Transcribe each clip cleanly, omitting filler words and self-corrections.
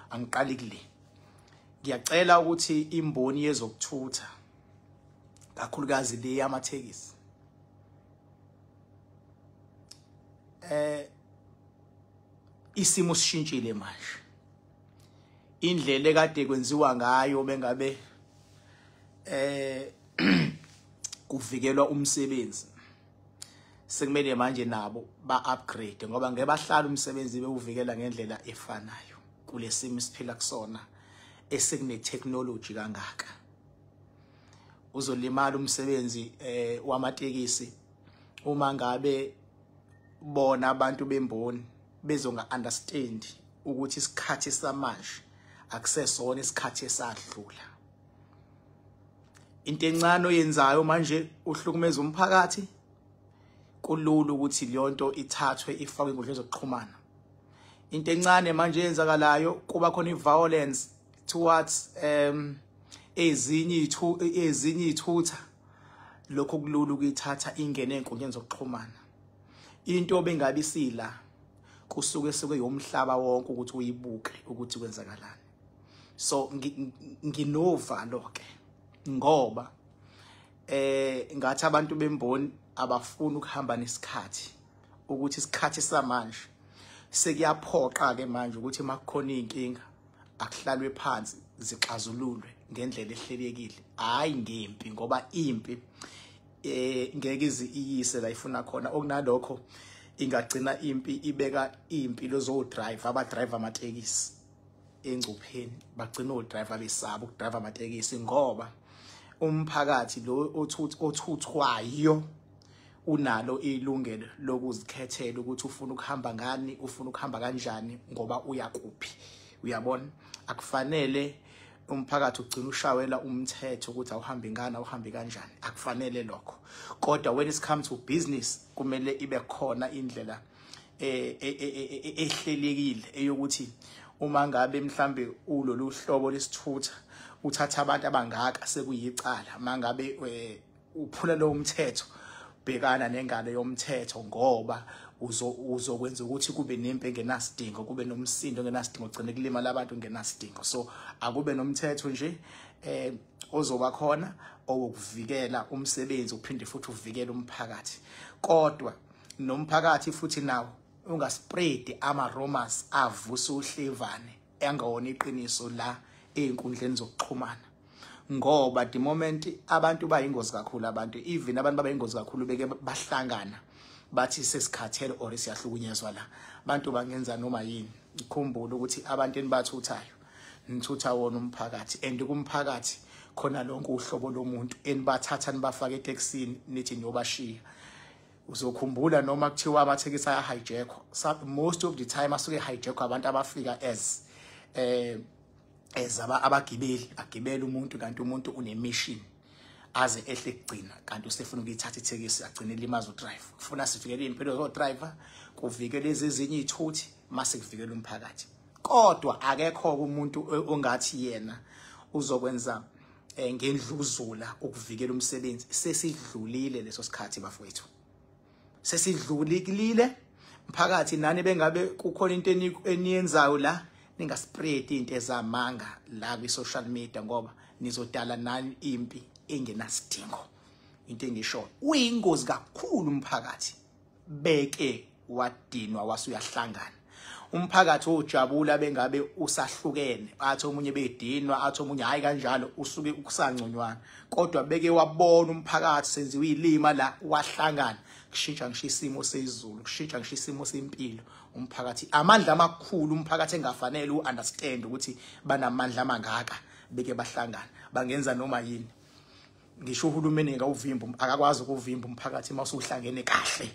Angiqali kule. Ngiyacela ukuthi imboni yezokuthutha, kakhulukazi le yamathekisi, isimo sishintshile manje. Indlela ekade kwenziwa ngayo bengabe kuvikelwa umsebenzi, sekumele manje nabo ba-upgrade, ngoba ngeke bahlala umsebenzi bewuvikela ngendlela efanayo kulesimo siphila kusona esekune technology kangaka. Uzolimala umsebenzi wamatekisi uma ngabe bona abantu bemboni bezonga understand ukuthi isikhathi samanje akusesona isikhathi esadlula. Into encane oyenzayo manje uhlukumeza umphakathi, kulula ukuthi leyo nto ithathwe ifakwe enkundleni zokuxhumana. Into encane manje eyenzakalayo, kuba khona i-violence towards ezinye iy'thutha, lokho kulula ukuyithatha ingene ey'nkundleni zokuxhumana. Into bengabe isila kusuke suke yomhlaba wonke ukuthi uyibuke ukuthi kwenzakalani. So nginovalo ke ngoba ngathi abantu bemboni abafuni ukuhamba nesikhathi, ukuthi isikhathi samanje sekuyaphoqa ke manje ukuthi makukhona inkinga akuhlalwe phansi zixazululwe ngendlela ehlelekile, hayi ngempi, ngoba impi ngeke ize iyise la ifuna khona. Okunalokho ingagcina impi ibeka impilo zo driver, abadriver amatekisi engcupheni, bagcina odriver besaba ukudriver amatekisi ngoba umphakathi lo othuthwayo unalo ilungelo lokuzikhethela ukuthi ufuna ukuhamba ngani, ufuna ukuhamba kanjani, ngoba uyakuphi. Uyabona, akufanele umphakathi ugcina ushawela umthetho ukuthi awuhambi ngani, awuhambi kanjani, akufanele lokho. Kodwa when it comes to business kumele ibe khona indlela ehlelekile eyokuthi uma ngabe mhlambe ulolu hlobo lesithutha uthatha abantu abangaka sekuyicala, mangabe uphula lo mthetho bhekana nengalo yomthetho, ngoba uzokwenza ukuthi kube nempi engenasidingo, kube nomsindo ongenasidingo, ugcine kulimala abantu ngenasidingo. So akube nomthetho nje ozoba khona owokuvikela umsebenzi, uphinde futhi uvikele umphakathi. Kodwa nomphakathi futhi nawo ungaspread ama rumors avusa uhlevane engawona iqiniso la einkundleni zokuxhumana, ngoba the moment abantu bayingozi kakhulu, abantu even abantu babayingozi kakhulu beke bahlangana bathi sesikhathele or siyahlukunyezwa la, abantu bangenza noma yini. Ikhumbule ukuthi abantu enibathuthayo nithutha wona umphakathi, and kumphakathi khona lonke uhlobo lomuntu enibathatha nibafaka etekisini nithi niyobashiya. Uzokhumbula noma kuthiwa amathekisi aya-hijackwa, most of the time asuke hijackwa abantu abafika as abagibeli, agibela umuntu kanti umuntu une-mission aze ehle kugcina, kanti usefuna ukuyithatha ithekisi agcine limaza udriver. Kufuna sivikele impilo zodriver, kuvikele ezinye izithuthi, mase kuvikela umphakathi. Kodwa akekho umuntu ongathi yena uzokwenza ngendluzula ukuvikela umsebenzi. Sesidlulile leso sikhathi bafowethu, sesidlulile mphakathi. Nani bengabe kukhona into eniyenzayo la, ningaspread into ezamanga la kwi social media, ngoba nizodala nani impi engenasidingo. Into engisho, uyingozi kakhulu umphakathi beke wadinwa wasuyahlangana. Umphakathi ojabula bengabe usahlukene, athi omunye bedinwa, athi omunye hayi kanjalo, usuke ukusangconywana. Kodwa beke wabona umphakathi senziwe ilima la wahlangana, kushintsha ngisho isimo sezulu, kushintsha ngisho isimo sempilo umphakathi. Amandla amakhulu umphakathi engafanele uunderstand ukuthi banamandla amangaka, beke bahlangana bangenza noma yini. Ngisho uhulumeni ngawuvimba, akakwazi ukuvimba umphakathi mawusuhlangene kahle.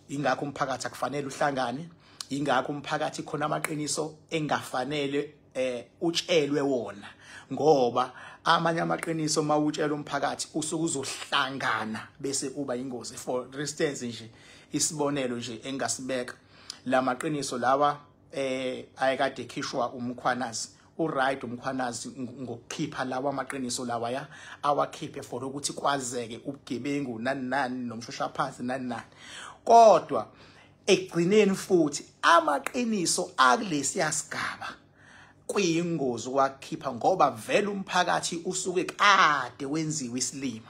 Ingakho umphakathi akufanele uhlangane, ingakho umphakathi khona amaqiniso engafanele utshelwe wona, ngoba amanye amaqiniso mawutshela umphakathi usuke uzohlangana bese uba ingozi. For instance nje, isibonelo nje engasibeka, lamaqiniso lawa ayekade ekhishwa uMkhwanazi. Uright uMkhwanazi ngokukhipha lawa amaqiniso lawa ya awakhiphe for ukuthi kwazeke ubugebengu nani nani nomshoshaphansi nani nani, kodwa ekugcineni futhi amaqiniso akulesiya sigaba Kuyingozi ukwakhipha ngoba vele umphakathi usuke kade wenziwe isilima.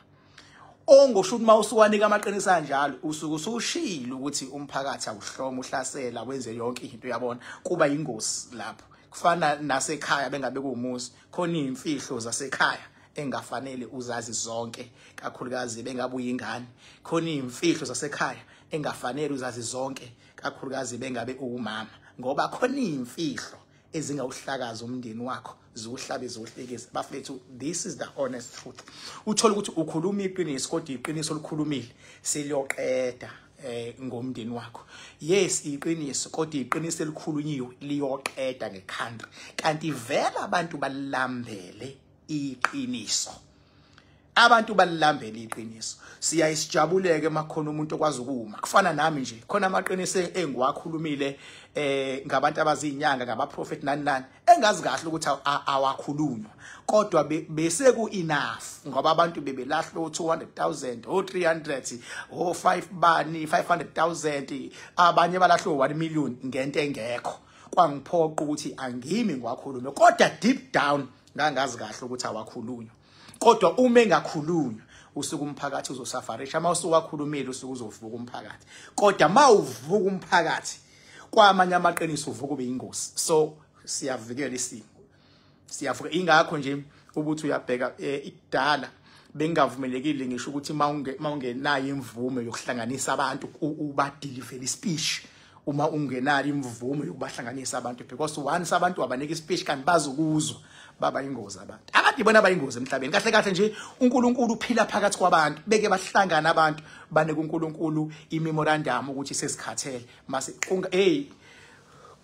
Ongosho ukuthi mawusuwanika amaqiniso kanjalo usuke usushilo ukuthi umphakathi awuhloma uhlasela wenze yonke into, uyabona, kuba ingozi lapho. Kufana nasekhaya bengabe kuwumuzi, khona izimfihlo zasekhaya engafanele uzazi zonke, kakhulukazi bengabe uyingane. Khona izimfihlo zasekhaya engafanele uzazi zonke, kakhulukazi bengabe uwumama, ngoba khona izimfihlo ezingawuhlakaza umndeni wakho, ziwuhlabe ziwuhlekise. Bafethu, this is the honest truth. Uthola ukuthi ukhuluma iqiniso kodwa iqiniso olikhulumile seliyoqeda ngomndeni wakho. Yes, iqiniso, kodwa iqiniso elikhulunyiwe liyoqeda ngecountry. Kanti vele abantu balambele iqiniso, abantu balambele iqiniso. Siyayisijabuleke makhona umuntu okwazi ukuma. Kufana nami nje, khona amaqiniso engiwakhulumile ngabantu abazinyanga, ngabaprofeti nani nani, engazi kahle ukuthi awakhulunywa, kodwa bese ku enough ngoba abantu bebelahla 200,000, 300, 5 bani 500,000, abanye balahla 1 million ngento engekho. Kwangiphoqa ukuthi angimi ngiwakhulume, kodwa deep down ngangazi kahle ukuthi awakhulunywa. Kodwa uma engakhulunywa usuku umphakathi uzosafarisha. Uma usuwakhulumile usuku uzovuka umphakathi, kodwa mawuvuka umphakathi kwamanye amaqiniso uvuka ube ingozi. So siyavikela isimo, siyavuka. Ingakho nje ukuthi uyabheka ikudala bengavumelekile ngisho ukuthi mawungenayo imvume yokuhlanganisa abantu ubadeliver speech, uma ungenayo imvume yokubahlanganisa abantu, because once abantu wabanika ispeech kanti bazokuzwa, baba ingozi abantu. Akade ibona abayingozi emhlabeni. Kahle kahle nje uNkulunkulu uphila phakathi kwabantu, beke bahlangana abantu banike uNkulunkulu imemorandum ukuthi sesikhathele mase hey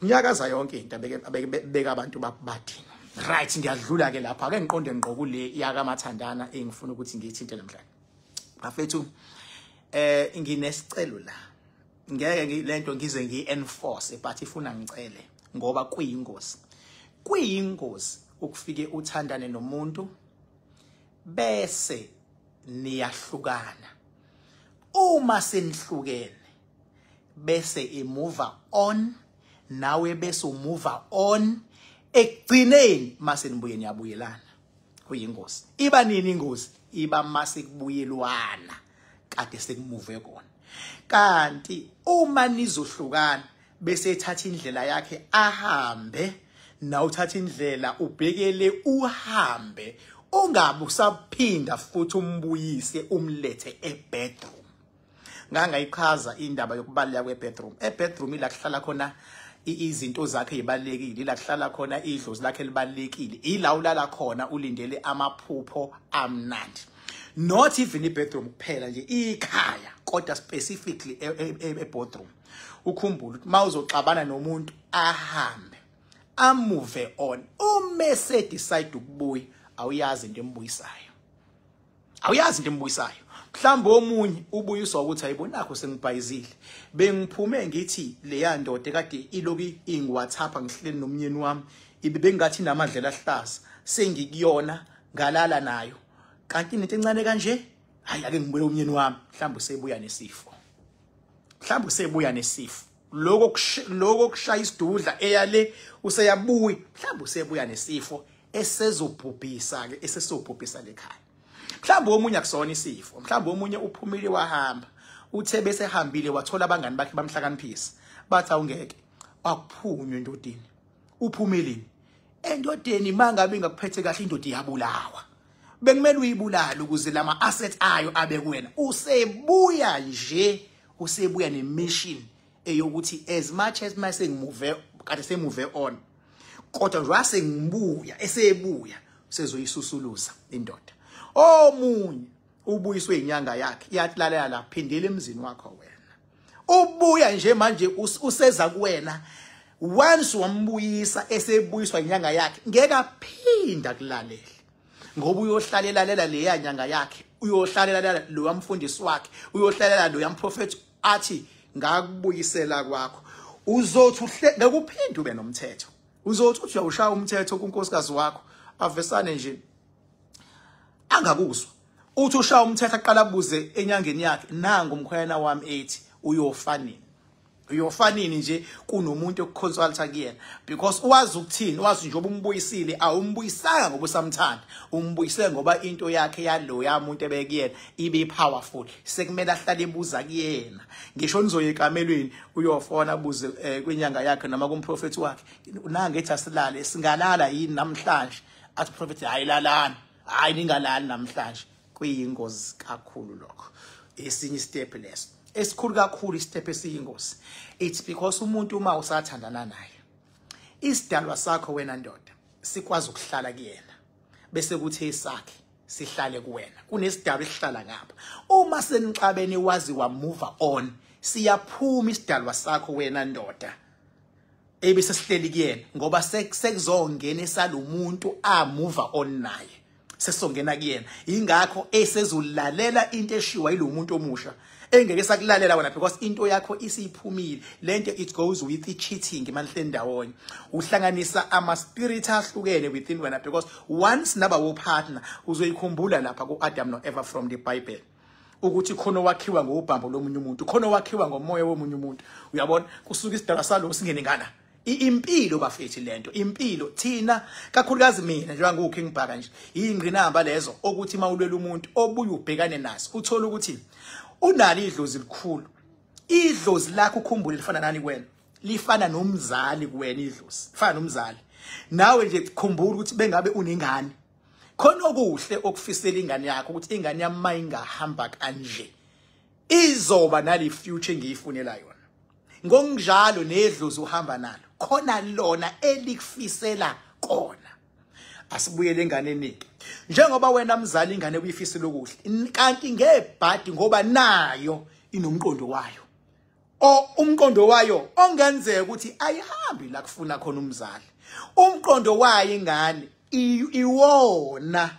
unyakaza yonke into, beke abantu badina. Right, ngiyadlula ke lapha, ake ngiqonde ngqo kule yakaMathandana engifuna ukuthi ngiyithinte namhlanje. Bafethu, nginesicelo la. Ngeke lento ngize ngienforce, but ifuna ngicele ngoba kuyingozi. Kuyingozi ukufike uthandane nomuntu bese niyahlukana. Uma senihlukene bese imove on, nawe bese umove on, ekugcineni mase nibuye niyabuyelana. Kuyingozi. Iba nini ingozi? Iba mase kubuyelwana kade sekumuve kona. Kanti uma nizohlukana bese ethatha indlela yakhe ahambe, na uthatha indlela ubhekele uhambe, ungabe usaphinda futhi umbuyise umlethe ebedroom. Ngangayichaza indaba yokubaluleka kwebedroom. Ebedroom ila kuhlala khona izinto zakhe ezibalekile, ila kuhlala khona idlozi lakhe elibalekile, ila ulala khona ulindele amaphupho amnandi. Not even ibedroom kuphela nje, ikhaya, kodwa specifically ebedroom. Ukhumbule ukuthi mawuzoxabana nomuntu ahambe, amove on, uma se decide ukubuya, awuyazi into embuyisayo. Awuyazi into embuyisayo. Mhlawumbe omunye ubuyiswa ukuthi ayibonakho sengibhayizile, bengiphume ngithi leya ndoda kade iloki ingiWhatsApp ngihleli nomnyeni wami, ibe bengathi namadlela ahlaza, sengikuyona ngalala nayo, kanti into encane kanje, hayi ake ngibuye umnyeni wami. Mhlawumbe usebuya nesifo, mhlawumbe usebuya nesifo, lokho kushaya isidudla eyale useyabuya, mhlawumbe usebuya nesifo esezobhubhisa ke, esesobhubhisa lekhaya. Mhlawumbe omunye akusona isifo, mhlawumbe omunye uphumile wahamba, uthe bese ehambile wathola abangani bakhe bamhlakaniphisa, bathi awungeke akuphunywe endodeni, uphumeleni endodeni. Mangabe ingakuphethe kahle indoda iyabulawa, bekumele uyibulale ukuze lama assets ayo abe kuwena. Usebuya nje, usebuya nemission eyokuthi as much as mase ngimuve kade semuve on, kodwa nje wasengibuya, esebuya sezoyisusuluza indoda. Omunye ubuyiswe inyanga yakhe, iyatlalela la, phindela emzini wakho wena. Ubuya nje manje useza kuwena. Once wambuyisa esebuyiswa inyanga yakhe, ngeke aphinda kulalela, ngoba uyohlalelela leya nyanga yakhe, uyohlalelela lo mfundisi wakhe, uyohlalelela lo yamprofeti athi ngakubuyisela kwakho. Uzothi ngeke ube nomthetho, uzothi uthi uyawushaya umthetho kunkosikazi wakho, avesane nje angakuzwa. Uthi ushaya umthetho aqala abuze enyangeni yakhe, nangu umkhwena wami ethi uyofa nini. Uyofanini nje kunomuntu okuconsulta kuyena, because wazi ukuthini, wazi njengoba umbuyisile, awumbuyisanga ngoba usamthanda, umbuyise ngoba into yakhe yaloya muntu ebekuyena ibe powerful, sekumele ahlale ebuza kuyena. Ngisho nizoya ekamelweni uyofona abuze kwinyanga yakhe noma kumprofeti wakhe, nangethi asilale, singalala yini namhlanje? Athi prophet, hayi lalani, hayi ningalali namhlanje. Kuyingozi kakhulu lokho. Esinye step leso esikhulu kakhulu, istep esiyingozi, it's because umuntu uma usathandana naye, isidalwa sakho wena ndoda sikwazi ukuhlala kuyena, bese kuthi esakhe sihlale kuwena. Kunesidalwa esihlala ngapha, uma senixabene wazi wa move on, siyaphuma isidalwa sakho wena ndoda ebese sihleli kuyena, ngoba sekuzongena esalomuntu a move on naye, sesongena kuyena. Ingakho esezolalela into eshiwa yilomuntu omusha, engeke sakulalela wena, because into yakho isiphumile. Lento it goes with the cheating manhle ndawonye, uhlanganisa ama spirit ahlukene within wena, because once naba wo partner, uzoyikhumbula lapha ku Adam no Eva from the Bible, ukuthi khona wakhiwa ngobhambo lomunye umuntu, khona wakhiwa ngomoya womunye umuntu. Uyabona, kusuka isidalwa salo singene ngana. Impilo bafethu, lento impilo thina kakhulukazi mina njengoba ngu King Bhaka nje, ingqinamba lezo okuthi mawulwela umuntu obuye ubhekane naso, uthola ukuthi unalo idlozi likhulu. Idlozi lakho ukhumbule lifana nani kuwena? Lifana nomzali kuwena. Idlozi lifana nomzali nawe nje. Khumbula ukuthi bengabe unengane, khona okuhle okufisela ingane yakho, ukuthi ingane yami mayingahamba kanje izoba nale future engiyifunela yona. Ngokunjalo nedlozi uhamba nalo, khona lona elikufisela kona. Asibuyele enganeni. Njengoba wena mzali ingane uyifisela okuhle, kanti ngebhadi ngoba nayo inomqondo wayo, o umqondo wayo ongenzeka ukuthi ayihambi la kufuna khona umzali. Umqondo wayo ingane iwona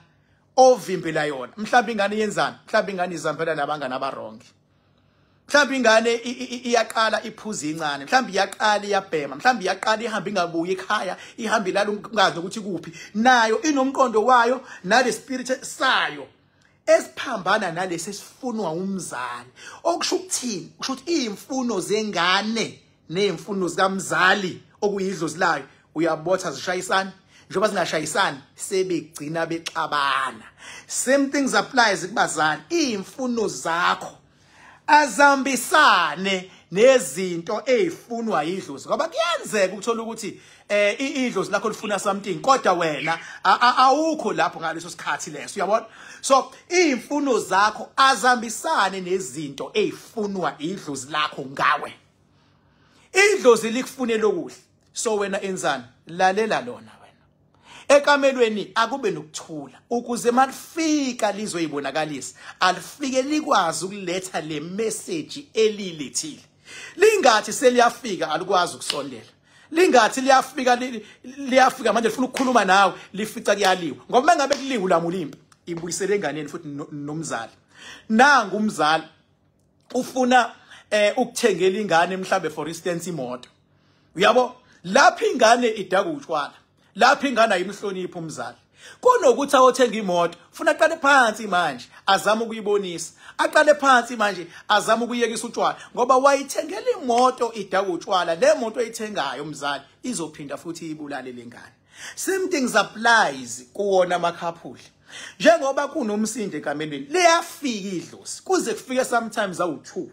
ovimbela yona. Mhlawumbe ingane yenzani? Mhlawumbe ingane izambela nabangani abarongi, mhlawumbe ingane iyaqala iphuza incane, mhlawumbe iyaqala iyabhema, mhlawumbe iyaqala ihamba ingabuyi ekhaya, ihamba ilala ungazi ukuthi kuphi. Nayo inomqondo wayo nale spirit sayo esiphambana nalesi esifunwa umzali. Okusho ukuthini? Kusho ukuthi izimfuno zengane nezimfuno zikamzali okuyidlozi layo, uyabotha zishayisana. Njengoba zingashayisani, sebegcina bexabana. Same things applies kubazali, izimfuno zakho azambisane nezinto ezifunwa idlozi, ngoba kuyenzeka ukuthola ukuthi idlozi lakho lifuna something, kodwa wena awukho lapho ngaleso sikhathi leso, uyabona? So izimfuno zakho azambisane nezinto ezifunwa idlozi lakho ngawe. Idlozi likufunela okuhle, so wena enzani? Lalela lona wena. Ekamelweni akube nokuthula, ukuze malifika lizoyibonakalisa, alifike likwazi ukuletha le message elilethile. Lingathi seliyafika alikwazi ukusondela, lingathi liyafika, liyafika manje lifuna ukukhuluma nawe, lifica kuyaliwa, ngoba mangabe kuliwe ulamula impi, ibuyisele enganeni futhi nomzali. Nangu umzali ufuna ukuthengela ingane mhlambe for instance imoto, uyabo? Lapha ingane idaka utshwala, lapha ingane ayimhloniphi umzali. Kunokuthi awothenga imoto, funa aqale phansi manje azame ukuyibonisa, aqale phansi manje azame ukuyekisa utshwala, ngoba wayithengela imoto idaka utshwala. Le moto oyithengayo umzali izophinda futhi ibulale lengane. Same things applies kuwona amakhaphuli. Njengoba kunomsindo ekamelweni, liyafika idlozi, kuze kufike sometimes awu2,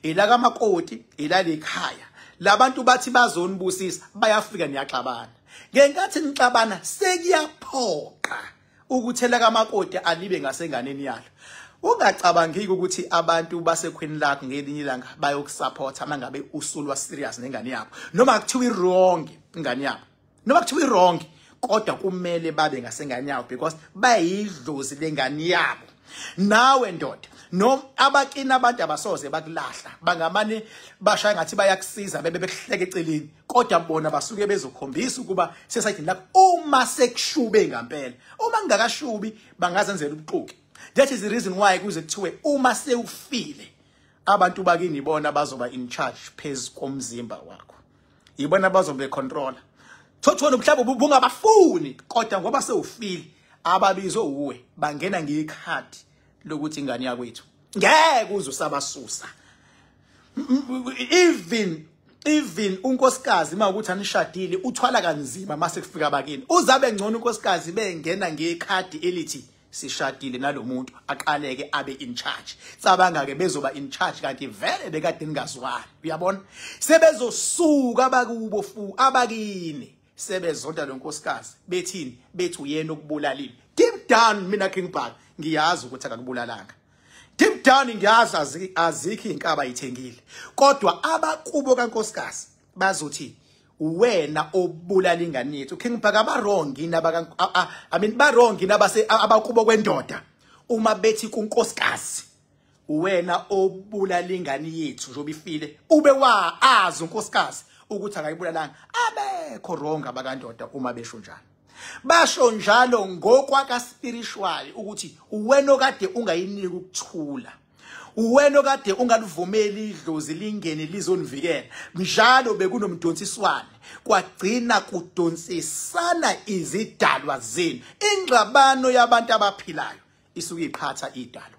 ila kamakoti, ila lekhaya. Labantu bathi bazonibusisa, bayafika niyaxabana. Ngenkathi nixabana sekuyaphoqa ukuthela kamakoti alibe ngasenganeni yalo. Ungacabangiki ukuthi abantu basekhweni lakho ngelinye ilanga bayokusupporta mangabe usulwa serious nengane yabo, noma kuthiwa i-wrong ingane yabo, noma kuthiwa i-wrong, kodwa kumele babe ngasengane yabo because bayidlozi lengane yabo. Nawe ndoda, no abakini abantu abasoze bakulahla, bangamane bashaya ngathi bayakusiza bebe bekuhleka eceleni, kodwa bona basuke bezokhombisa ukuba sesayidini lakho uma sekushube ngempela. Uma kungakashubi bangazenzela ubuxoki. That is the reason why kuze kuthiwe uma sewufile abantu bakini ibona bazoba in charge phezu komzimba wakho, ibona bazobe controller. Thothona mhlawumbe bungabafuni, kodwa ngoba sewufile ababizwe uwe, bangena ngekhadi lokuthi ingane yakwethu ngeke uze usabasusa. Even Even unkosikazi mawukuthi anishadile uthwala kanzima mase kufika abakini. Uzabe ngcono unkosikazi bengena ngekhadi elithi sishadile nalomuntu, aqaleke abe in charge. Cabanga ke bezoba in charge kanti vele bekade ningazwani. Uyabona? Sebezosuka abakubo abakini sebezonda lo nkosikazi, bethini? Bethi uyena okubulalile. Deep down mina King Bhaka ngiyazi ukuthi akakubulalanga. Deep down ngiyazi azikho izinkaba ayithengile. Kodwa abakubo kankosikazi bazothi wena obulala ingane yethu. King Bhaka ba wrong nabaka, I mean ba wrong nabase abakubo kwendoda uma bethi kunkosikazi wena obulala ingane yethu njengoba ifile, ube wa azi unkosikazi ukuthi akayibulalanga. Abekho wrong abakandoda uma besho njalo. Basho njalo ngokwaka spiritual ukuthi wena okade ungayiniki ukuthula, wena okade ungalivumeli idlozi lingene lizonivikela. Njalo bekunomdonsiswane, kwagcina kudonsisana izidalwa zenu. Ingxabano yabantu abaphilayo isuke iqhatha idalo.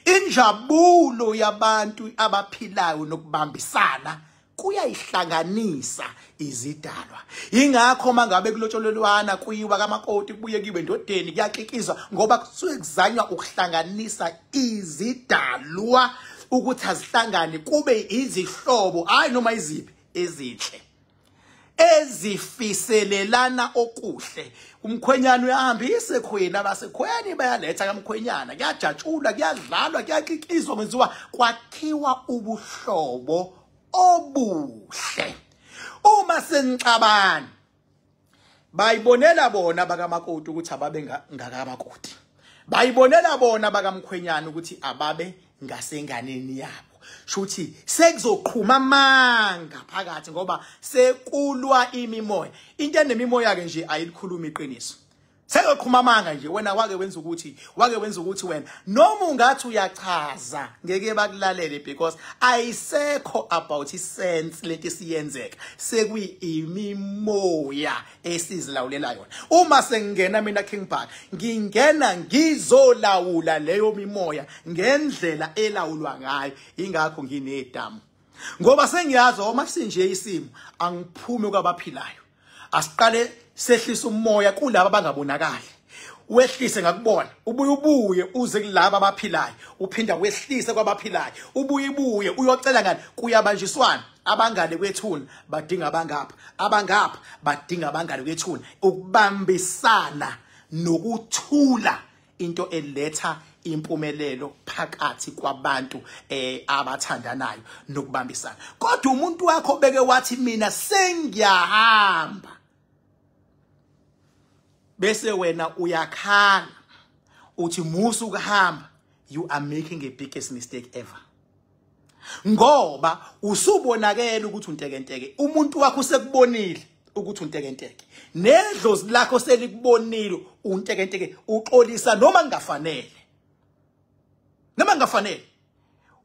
Injabulo yabantu abaphilayo nokubambisana kuyayihlanganisa izidalwa. Ingakho mangabe kulotsholelwana kuyiwa kamakoti kubuye kiwe endodeni kuyakikizwa, ngoba kusuke kuzanywa ukuhlanganisa izidalwa ukuthi azihlangane kube izihlobo, hayi noma iziphi ezinhle ezifiselelana okuhle. Umkhwenyana uyahambisa ekhweni, abasekhweni bayaletha kamkhwenyana, kuyajatshulwa, kuyadlalwa, kuyakikizwa, kwenziwa kwakhiwa ubuhlobo obuhle. Uma senixabana bayibonela bona bakamakoti ukuthi ababe ngakamakoti, bayibonela bona bakamkhwenyana ukuthi ababe ngasenganeni yabo. Shuthi sekuzoqhuma amanga phakathi ngoba sekulwa imimoya. Into enemimoya ke nje ayilikhuluma iqiniso. Sekuqhuma amanga nje. Wena wake wenza ukuthi, wake wenza ukuthi wena noma ungathi uyachaza ngeke bakulalele, because ayisekho about isense lento esiyenzeka, sekuyimimoya esizilawulela yona. Uma sengingena mina King Bhaka, ngingena ngizolawula leyo mimoya ngendlela elawulwa ngayo. Ingakho nginedamu, ngoba sengiyazi uma sinje isimo angiphume kwabaphilayo. Asiqale sehlisa umoya kulabo abangabonakali, wehlise ngakubona, ubuye ubuye uze kulabo abaphilayo, uphinda wehlise kwabaphilayo, ubuye ubuye uyocela ngani. Kuyabanjiswana, abangane kwethuna badinga abangapha, abangapha badinga abangane kwethuna. Ukubambisana nokuthula into eletha impumelelo phakathi kwabantu abathandanayo nokubambisana. Kodwa umuntu wakho beke wathi mina sengiyahamba, bese wena uyakhala uthi musu ukuhamba, you are making a biggest mistake ever. Ngoba usubonakele ukuthi untekenteke, umuntu wakho usekubonile ukuthi untekenteke, nedlozi lakho selikubonile untekenteke, uxolisa noma kungafanele, noma kungafanele.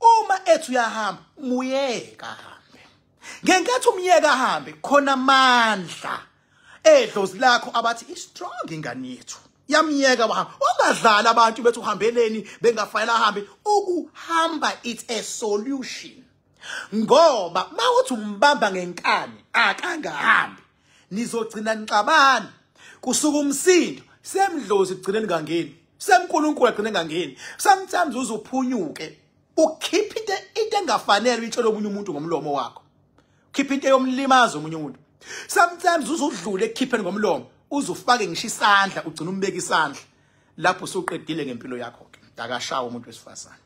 Uma ethi uyahamba muyeka ahambe. Ngenkathi umyeka ahambe, khona amandla edlozi lakho abathi i-strong ingane yethu, yamyeka wahamba. Ungadlali abantu bethi uhambeleni bengafanele ahambe. Ukuhamba it's a solution, ngoba mawuthi umbamba ngenkani akangahambi, nizogcina nixabana, kusuka umsindo semdlozi kugcine ningangeni, semnkulunkulu agcine ngangeni. Sometimes uzuphunyuke ukhiphe into engafanele uyitshele omunye umuntu ngomlomo wakho, ukhiphe into eyomlimaza omunye umuntu. Sometimes uzudlule ekukhipheni ngomlomo, uzufake ngisho isandla, ugcina umbeka isandla lapho usuqedile ngempilo yakho ke. Akashawa umuntu wesifazane.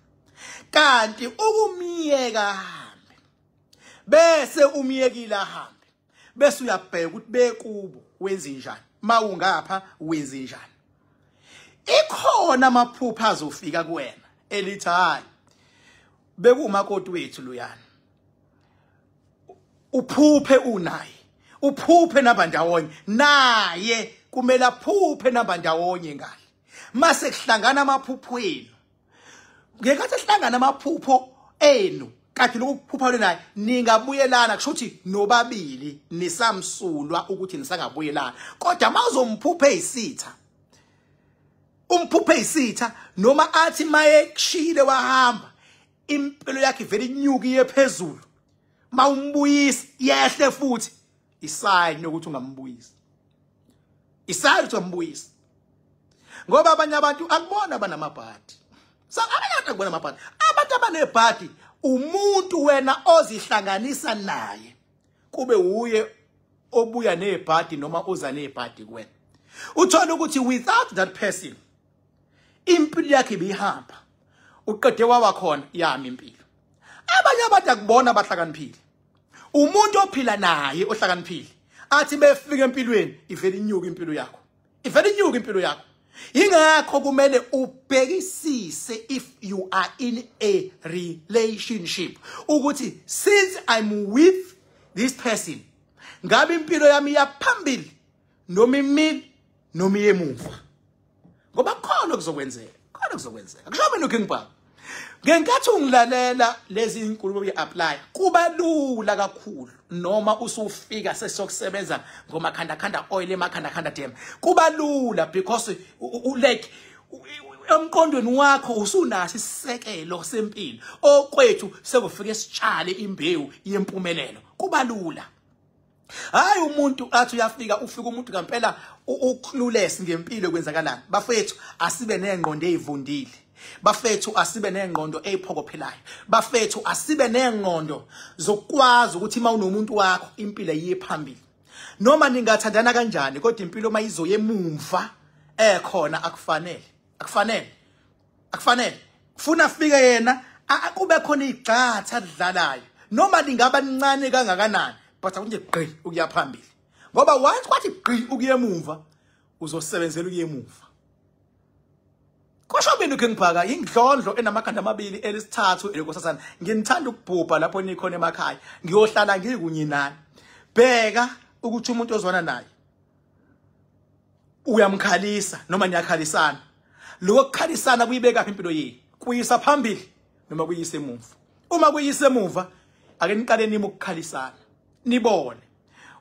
Kanti ukumiyeka ahambe, bese umyekile ahambe, bese uyabheka ukuthi bekubo wenze njani, mawungapha wenze njani. Ikhona amaphupha azofika kuwena elithi hayi bekumakoti wethu loyana, uphuphe unaye, uphuphe nabandawonye naye, kumele aphuphe nabandawonye ngale. Mase kuhlangana amaphupho enu, ngekathi ehlangana amaphupho enu kanti lokuphupha naye ningabuyelana, kusho ukuthi nobabili nisamsulwa ukuthi nisangabuyelana. Kodwa mawuzomphupha eyisitha, umphuphe eyisitha, noma athi maye kushile wahamba, impilo yakhe ivele inyuke iye phezulu, Mawumbuyisa yehle futhi, isign yokuthi ungambuyisi, isign ukuthi ungambuyisi. Ngoba abanye abantu akubona abanamabhadi. So abanye abantu akubona amabhadi. Abantu abanebhadi umuntu wena ozihlanganisa naye kube uye obuya nebhadi noma uza nebhadi kuwena. Uthola ukuthi without that person impilo yakhe ibihamba. Uqede wawa khona yami impilo. Abanye abantu akubona abahlakaniphile. Umuntu ophila naye ohlakaniphile athi befika empilweni ivele inyuka impilo yakho. Ivele inyuka impilo yakho. Ingakho kumele ubhekisise if you are in a relationship ukuthi since I'm with this person ngabe impilo yami iyaphambili noma imile noma iyemuva. Ngoba khona kuzokwenzeka, khona kuzokwenzeka. Kusho mina uKing Bhaka. Ngenkathi ungilalela lezi inkulumo uyi-apply kuba lula kakhulu noma usufika sesiyokusebenza ngomakhanda khanda oil emakhanda khanda dam. Kuba lula because like emqondweni wakho usunaso isisekelo sempilo. Okwethu sekufike sitshale imbewu yempumelelo. Kuba lula. Hayi umuntu athi uyafika ufika umuntu ngempela uclueless ngempilo kwenzakalani. Bafethu asibe nengqondo ezivundile. Bafethu asibe nengqondo eziphokophelayo. Bafethu asibe nengqondo zokwazi ukuthi mawunomuntu wakho impilo iye phambili. Noma ningathandana kanjani kodwa impilo mayizoye emumva ekhona akufanele. Akufanele. Akufanele. Funa afike yena akube khona igxatha adlalayo. Noma lingaba lincane kangakanani but akunje gqi ukuya phambili. Ngoba once kwathi gqi ukuya emuva uzosebenzela ukuya emuva. Kusho mina uKing Bhaka ingidlondlo enamakhanda amabili elisithathu elikosazana. Nginithanda ukubhubha lapho nikhona emakhaya. Ngiyohlala ngikunye nani. Bheka ukuthi umuntu ozwana naye uyamkhalisa noma niyakhalisana. Lokho kukhalisana kuyibeka impilo yenu. Kuyisa phambili noma kuyisa emuva. Uma kuyisa emuva ake niqale nime ukukhalisana. Nibone.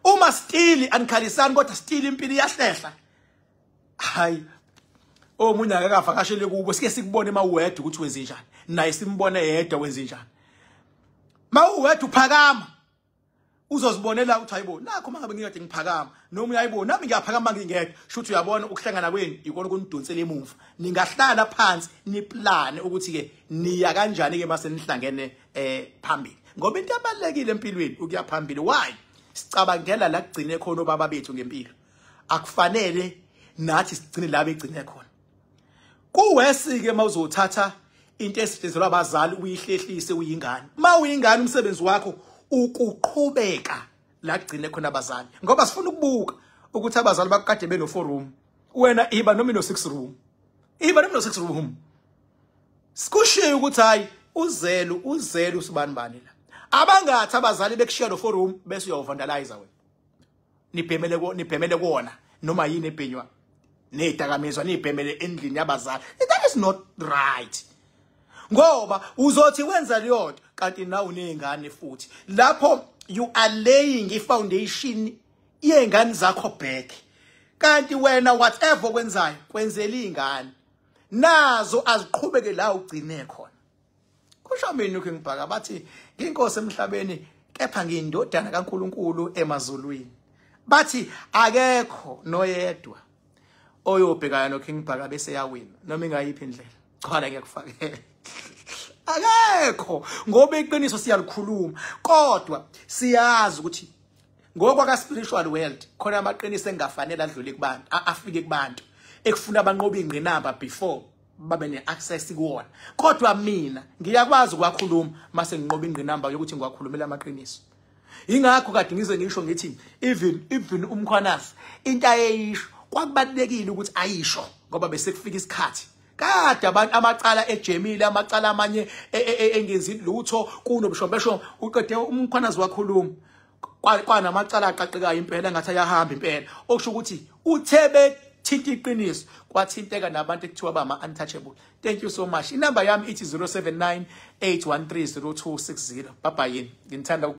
Uma still anikhalisani kodwa still impilo iyahlehla. Hayi omunye akakavakashele kubo sike sikubone mawuwedwa ukuthi wenze njani. Naye simbone yedwa wenze njani. Mawuwedwa uphakama uzozibonela ukuthi hayibo nakho mangabe ngikade ngiphakama noma uyayibona nami ngiyaphakama ngingedwa shuthi uyabona ukuhlangana kwenu ikona kunidonsela emuva. Ningahlala phansi niplane ukuthi ke niya kanjani ke mase nihlangene phambili. Ngoba into ebalekile empilweni ukuya phambili. Why? Sicabangela la kugcine khona obaba bethu ngempilo. Akufanele nathi sigcine la begcine khona. Kuwesi ke mawuzothatha into esetshenzelwa abazali uyihlehlise uyingane. Mawuyingane umsebenzi wakho ukuqhubeka la kugcine khona abazali. Ngoba sifuna ukubuka ukuthi abazali bakade beno 4 room. Wena iba noma ino 6 room. Iba noma ino 6 room. Sikushiye ukuthi hayi uzelu uzelu usibani bani la. Abangathi abazali bekushiya lo 4 room bese uyawuvandalize wena. Nibhemele ko nibhemele kuona noma yini ebhenywa. Nedakamizwa nibhemele endlini yabazali. That is not right. Ngoba uzothi wenza leyo nto kanti nawe unezingane futhi. Lapho you are laying i-foundation yezingane zakho back. Kanti wena whatever okwenzayo kwenzela izingane. Nazo aziqhubeke la ugcine khona. Kusho mina uKing Bhaka bathi inkosi emhlabeni kepha ngiyindodana kaNkuluNkulu emazulwini. Bathi akekho noyedwa oyobhekana noKing Bhaka bese yawina noma ingayiphi indlela. Cha la ngiyakufakela. Akekho ngoba iqiniso siyalikhuluma kodwa siyazi ukuthi ngokwaka spiritual world khona amaqiniso engafanele adlule kubantu afike kubantu ekufuna abanqoba ingqinamba before babe ne-access kuwona. Kodwa mina ngiyakwazi ukwakhuluma mase nginqoba ingqinamba yokuthi ngiwakhulumela amaqiniso. Ingakho kade ngize ngisho ngithi even uMkhwanazi into ayeyisho kwakubalekile ukuthi ayisho ngoba bese kufika isikhathi. Kade abantu amacala ejemile amacala amanye engenzi lutho kunobushobesho uqede uMkhwanazi wakhuluma kwanamacala aqaqekayo impela ngathi ayahamba impela okusho ukuthi uthe bethinta iqiniso kwathinteka nabantu ekuthiwa bama untouchable. Thank you so much. Inamba yami ithi 079 813 0260. Bye bye. Ngithanda